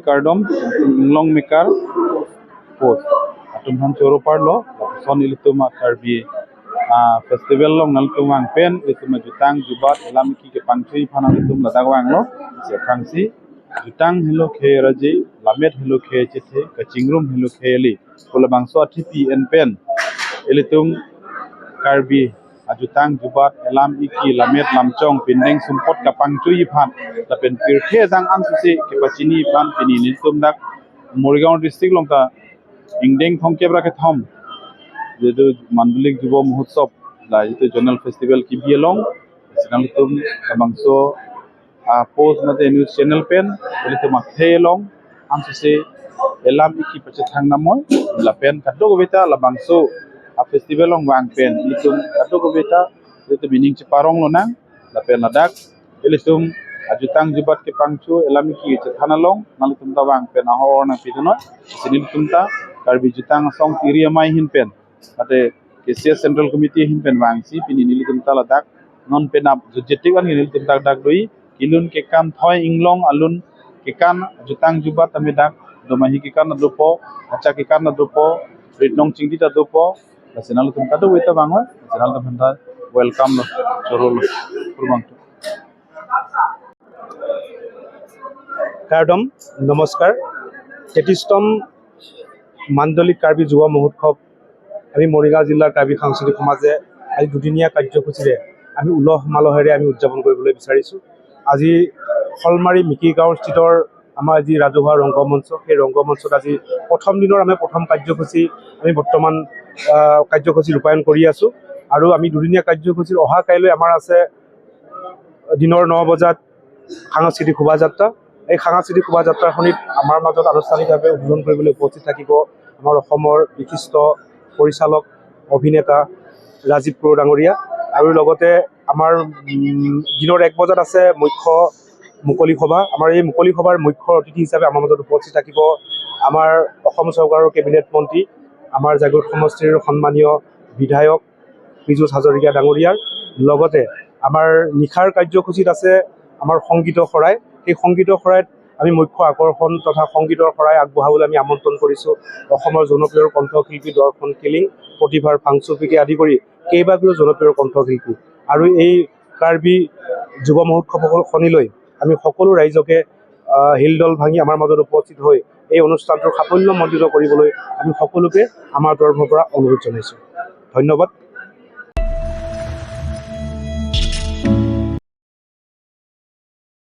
Kardom Inglong Mikar post atum han choro parlo son ilitum Karbi festival long nal tum ang pen litum jutang jubat lam ki ke pangchui phana litum ladak wang lo se frangsi jutang helo khe raji lamet helo khe chethe kachingrum helo khe li pula bangso athi pn pen ilitum Karbi ajutang jubat elam iki lamet lamchong pindeng sumpot kapangchui phan la pen pirthe jang an susi ke pachini phan pini nitum dak Morigaon district long ta ingdeng thongkebra ke thom যেহেতু মাণ্ডলিক যুৱ মহোৎসৱ la itu zonal festival ki bielong sinang tum bangso post mate news channel pen itu mathelong am se elam iki pache thang namoy la pen kaddo beta la bangso a festival long wang pen itu kaddo beta itu bining che parong lo nang la pen ladak ilitum ajutang jubat ke pangchu elam iki che thanalong nalitum ta wang pen ahor na pidano sinil tum ta karbi jutang song tiri amai hin pen ate KCS Central Committee hin pen wang si pini nilitum ta ladak non pen up jetik an nilitum tak dak doi kilun ke kan thoi inglong alun ke kan jutang jubat ame dak domahi ke kan dopo acha ke kan dopo ritnong chingdi ta dopo la senal tum ta do weta bangwa senal tum ta welcome lo chorol purbang. Kardom নমস্কাৰ। 33তম মাণ্ডলিক কাৰ্বি যুৱ মহোৎসৱ আমি মৰিগাঁও জিলাৰ কাৰ্বি সাংস্কৃতিক সমাজে আজি দুদিনীয়া কাৰ্যসূচীৰে আমি উলহ মালহেৰে আমি উদযাপন কৰিবলৈ বিচাৰিছোঁ। আজি শলমাৰী মিকিৰ গাঁৱৰ স্থিতৰ আমাৰ যি ৰাজহুৱা ৰংগমঞ্চ, সেই ৰংগমঞ্চত আজি প্ৰথম দিনৰ আমি প্ৰথম কাৰ্যসূচী আমি বৰ্তমান কাৰ্যসূচী ৰূপায়ণ কৰি আছোঁ। আৰু আমি দুদিনীয়া কাৰ্যসূচীৰ অহা কাইলৈ আমাৰ আছে দিনৰ 9 বজাত সাংস্কৃতিক শোভাযাত্ৰা। এই সাংস্কৃতিক শোভাযাত্ৰাখনিত আমাৰ মাজত আনুষ্ঠানিকভাৱে উদ্বোধন কৰিবলৈ উপস্থিত থাকিব আমাৰ অসমৰ বিশিষ্ট পৰিচালক, অভিনেতা ৰাজীৱ ক্ৰ'ৰ ডাঙৰীয়া। আৰু লগতে আমাৰ দিনৰ 1 বজাত আছে মুখ্য মুকলি সভা। আমাৰ এই মুকলি সভাৰ মুখ্য অতিথি হিচাপে আমাৰ মাজত উপস্থিত থাকিব আমাৰ অসম চৰকাৰৰ কেবিনেট মন্ত্ৰী, আমাৰ জাগীৰোড সমষ্টিৰ সন্মানীয় বিধায়ক পীযুষ হাজৰিকা ডাঙৰীয়াৰ। লগতে আমাৰ নিশাৰ কাৰ্যসূচীত আছে আমাৰ সংগীতৰ শৰাই। সেই সংগীতৰ শৰাইত আমি মুখ্য আকৰ্ষণ তথা সংগীতৰ শৰাই আগবঢ়াবলৈ আমি আমন্ত্ৰণ কৰিছোঁ অসমৰ জনপ্ৰিয় কণ্ঠশিল্পী দৰ্শন কিলিং, প্ৰতিভাৰ ফাংচুপিকে আদি কৰি কেইবাগৰাকীও জনপ্ৰিয় কণ্ঠশিল্পী। আৰু এই কাৰ্বি যুৱ মহোৎসৱখনিলৈ আমি সকলো ৰাইজকে হিলদল ভাঙি আমাৰ মাজত উপস্থিত হৈ এই অনুষ্ঠানটোৰ সাফল্যমণ্ডিত কৰিবলৈ আমি সকলোকে আমাৰ তৰফৰ পৰা অনুৰোধ জনাইছোঁ। ধন্যবাদ।